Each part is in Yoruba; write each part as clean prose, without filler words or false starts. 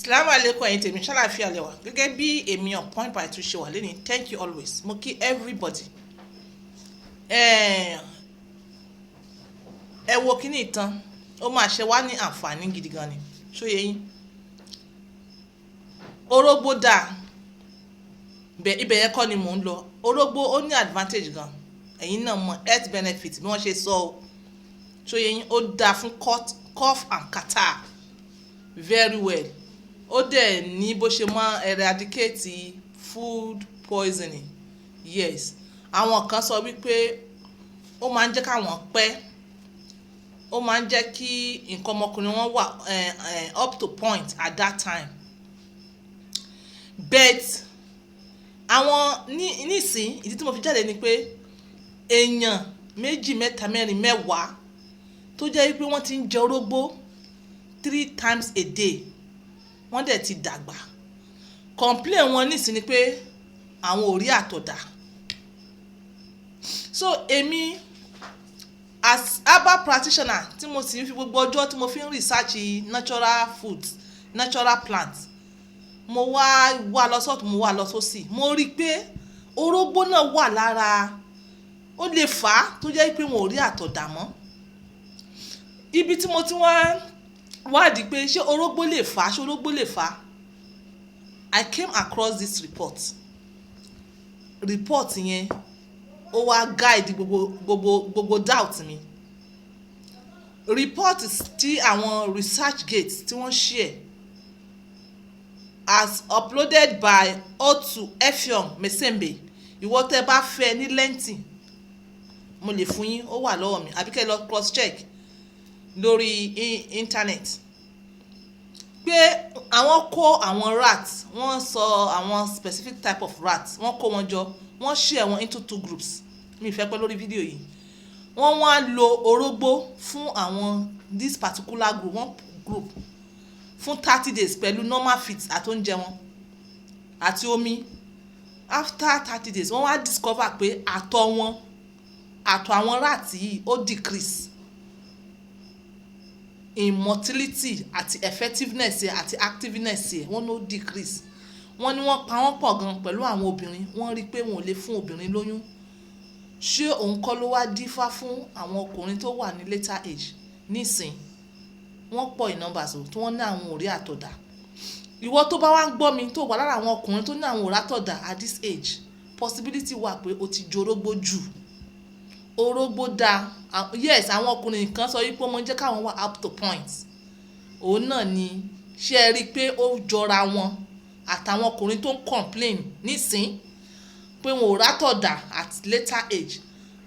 Salamu alaikum, ẹ̀yin tèmi, ṣàlàáfíà lẹ wà? Gẹ́gẹ́ bí èmi on point by two ṣe wà lẹ́ni, thank you always. Mo kí everybody. Ẹ wo kíní ìtàn, ó máa ṣe wá ní àǹfààní gidi gan ni. Ṣó yé yín? Orógbó dáa. Ibẹ̀ yẹn kọ́ ni mò ń lọ. Orógbó, ó ní advantage gan. Ẹ̀yin náà mọ health benefit bí wọ́n ṣe sọ ọ́. Ṣó yé yín? Ó dáa fún cough and catarrh very well. Ó dẹ̀ ní bó ṣe máa eradicate food poisoning. Yes, àwọn kan sọ wípé ó máa ń jẹ́ káwọn pẹ́, ó máa ń jẹ́ kí nǹkan ọmọkùnrin wọn wà up to point at that time. But àwọn ní nísìn, ìdí tí mo fi jáde ni pé èèyàn méjì, mẹ́ta, mẹ́rin, 10 tó jẹ́ wípé wọ́n ti ń jẹ orógbó three times a day, wọ́n dẹ̀ ti dàgbà, complain wọn nísìn ni pé àwọn ò rí àtọ̀dà. So èmi as herbal practitioner, tí mo sì ń fi gbogbo ọjọ́ tí mo fi ń research natural foods, natural plants, mo wá wá lọ sọ́tún, mo wá lọ sósì, mo rí i pé orógbó náà wà lára ó lè fà á tó jẹ́ pé wọn ò rí àtọ̀dà mọ́. Ibi tí mo ti wá wádìí pé ṣé orógbó lè fà á, ṣé orógbó lè fà á, I came across this report. Report yẹn, ó wá guide gbogbo doubt mi. Report tí àwọn ResearchGate tí wọ́n share as uploaded by Otu Effiong Mesembe. Ìwọ tẹ́ bá fẹ́ ní lẹ́ǹtì, mo lè fún yín, ó wà lọ́wọ́ mi, àbí kẹ́ lọ cross check lórí internet pé àwọn kó àwọn rats, wọ́n sọ àwọn specific type of rats, wọ́n kó wọn jọ, wọ́n share wọn into two groups. Mi fẹ́ pẹ́ lórí fídíò yìí. Wọ́n wá lo orógbó fún àwọn this particular group, one group, fún 30 days pẹ̀lú normal feed àti oúnjẹ wọn àti omi. After 30 days, wọ́n wá discover pé àtọ̀ wọn, àtọ̀ àwọn rat yìí, ó decrease in motility àti effectiveness ẹ̀ àti activeness ẹ̀. Wọ́n ló decrease. Wọ́n ní wọ́n pa wọ́n pọ̀ gan pẹ̀lú àwọn obìnrin, wọ́n rí i pé wọn ò lè fún obìnrin lóyún. Ṣé òun kọ́ ló wá dífá fún àwọn ọkùnrin tó wà ní later age nísìn? Wọ́n pọ̀ in numbers o, tí wọ́n ní àwọn ò rí àtọ̀dà. Ìwọ tó bá wá ń gbọ́ mi, tó wà lára àwọn ọkùnrin tó ní àwọn ò rátọ̀dà at this age, possibility wà pé o ti jorógbó jù. Orógbó dáa. Yes, àwọn ọkùnrin kan sọ wípé ó máa ń jẹ́ káwọn wà up to point. Òun náà ni. Ṣé ẹ rí i pé ó jọra wọn àtàwọn ọkùnrin tó ń complain nísìn pé wọn ò rátọ̀dà at later age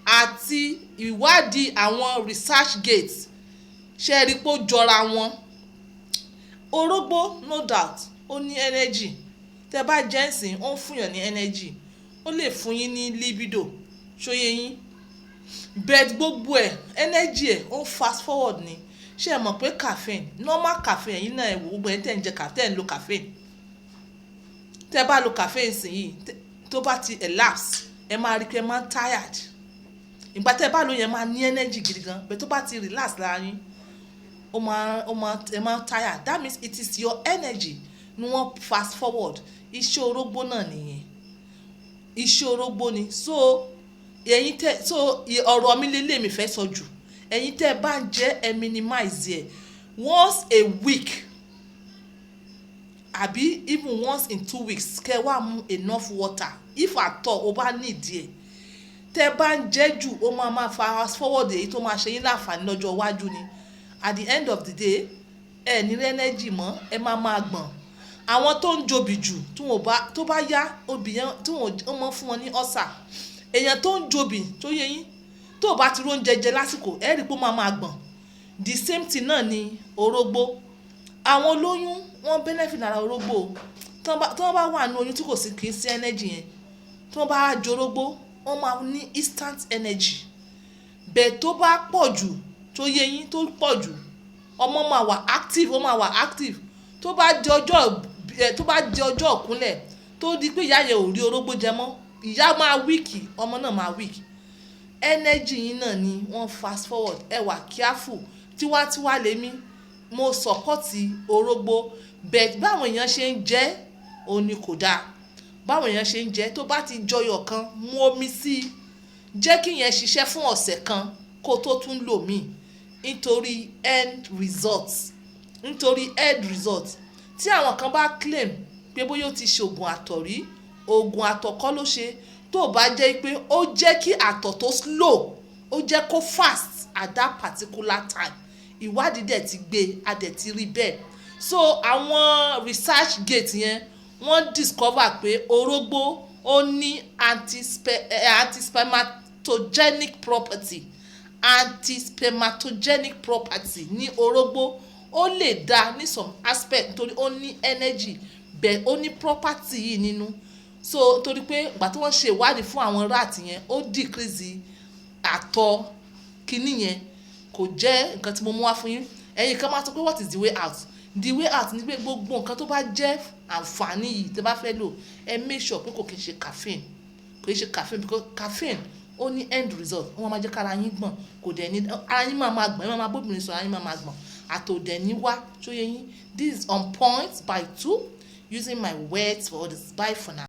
àti ìwádìí àwọn ResearchGate? Ṣé ẹ rí i pé ó jọra wọn? Orógbó, no doubt, ó ní energy. Tẹ́ bá jẹ́ ǹsìn, ó ń fún yàn ní energy, ó lè fún yín ní libido. Ṣó yé yín? But gbogbo ẹ̀, energy ẹ̀, ó ń fast forward ni. Ṣé ẹ mọ̀ pé caffeine, normal caffeine, ẹ̀yin náà ẹ wò, gbogbo ẹ̀yin tẹ́ ń jẹ caffeine, tẹ́ ń lo caffeine, tẹ́ bá lo caffeine sìn yìí, tó bá ti elapse, ẹ máa rí pé ẹ máa ń tired. Ìgbà tẹ́ bá lo yẹn, máa ní energy gidi gan, but tó bá ti relax lára yín, ó máa ẹ máa tired. That means it is your energy ni wọ́n fast forward. Iṣẹ́ orógbó náà nìyẹn, iṣẹ́ orógbó ni. So ẹ̀yin tẹ́, so ọ̀rọ̀ mi lélẹ̀ mi fẹ́ sọ jù, ẹ̀yin tẹ́ bá ń jẹ́, ẹ minimize ẹ̀ once a week àbí even once in 2 weeks. Kẹ́ wá mu enough water if at all o bá need ẹ̀. Tẹ́ bá ń jẹ́ jù, ó máa máa fast forward èyí tó máa ṣe yín láǹfààní lọ́jọ́ iwájú ni. At the end of the day, ẹ ní energy mọ́, ẹ máa máa gbọ̀n. Àwọn tó ń jobì jù, tí wọn bá, tó bá yá, obì yẹn tí wọn ó mọ fún wọn ní ulcer. Èèyàn tó ń jobì tó yẹ yín, tó o bá ti róúnjẹ jẹ lásìkò, ẹ rí i pé ó máa máa gbọ̀n. The same thing náà ni orógbó. Àwọn olóyún, wọ́n benefit lára orógbó. Tí wọ́n bá wà ní oyún tí kò sí, kì í sí energy yẹn, tí wọ́n bá jorógbó, wọ́n máa ní instant energy. Bẹ́ẹ̀ tó bá pọ̀ jù, tó yẹ yín, tó pọ̀ jù, ọmọ máa wà active, ó máa wà active. Tó bá di ọjọ́ ìkúnlẹ̀, tó di pé ìyá yẹn ò rí orógbó jẹ mọ́, ìyá máa weak, ọmọ náà máa weak. Energy yín náà ni wọ́n fast forward. Ẹ wà careful. Tiwantiwa lèmi. Mo support orógbó, but báwọn èèyàn ṣe ń jẹ òun ni kò dáa. Báwọn èèyàn ṣe ń jẹ, tó bá ti jọyọ̀ kan, mu omi sí i, jẹ́ kí yẹn ṣiṣẹ́ fún ọ̀sẹ̀ kan kó tó tún lò míì, nítorí end result, nítorí end result. Tí àwọn kan bá claim pé bóyá ó ti ṣe oògùn àtọ̀ rí, oògùn àtọ̀ kọ́ ló ṣe. Tó bá jẹ́ pé ó jẹ́ kí àtọ̀ tó slow, ó jẹ́ kó fast at that particular time. Ìwádìí dẹ̀ ti gbé, a dẹ̀ ti rí bẹ́ẹ̀. So àwọn research gate yẹn, wọ́n discover pé orógbó, ó ní antispermatogenic property. Antispermatogenic property ní orógbó. Ó lè dá ní some aspect nítorí ó ní energy bẹ́ẹ̀, ó ní property yìí nínú. So torí pé ìgbà tí wọ́n ṣe ìwádìí fún àwọn rat yẹn, ó decrease àtọ̀ kínní yẹn. Kò jẹ́ nǹkan tí mo mú wá fún yín. Ẹ̀yin kan máa sọ pé, "What is the way out?" The way out ni pé gbogbo nǹkan tó bá jẹ́ àǹfààní yìí tí ẹ bá fẹ́ lò, ẹ make sure pé kò kí n ṣe caffeine, kò kí n ṣe caffeine, because caffeine, ó ní end result. Wọ́n máa jẹ́ kára yín gbọ̀n, kò dẹ̀ ní ara yín máa máa gbọ̀n, ẹ máa máa bóbìnrin sọ, ara yín máa máa gbọ̀n, àtòdẹ̀ ní wá ṣó yẹ yín. This is On Point by Two, using my words for others. Bye for now.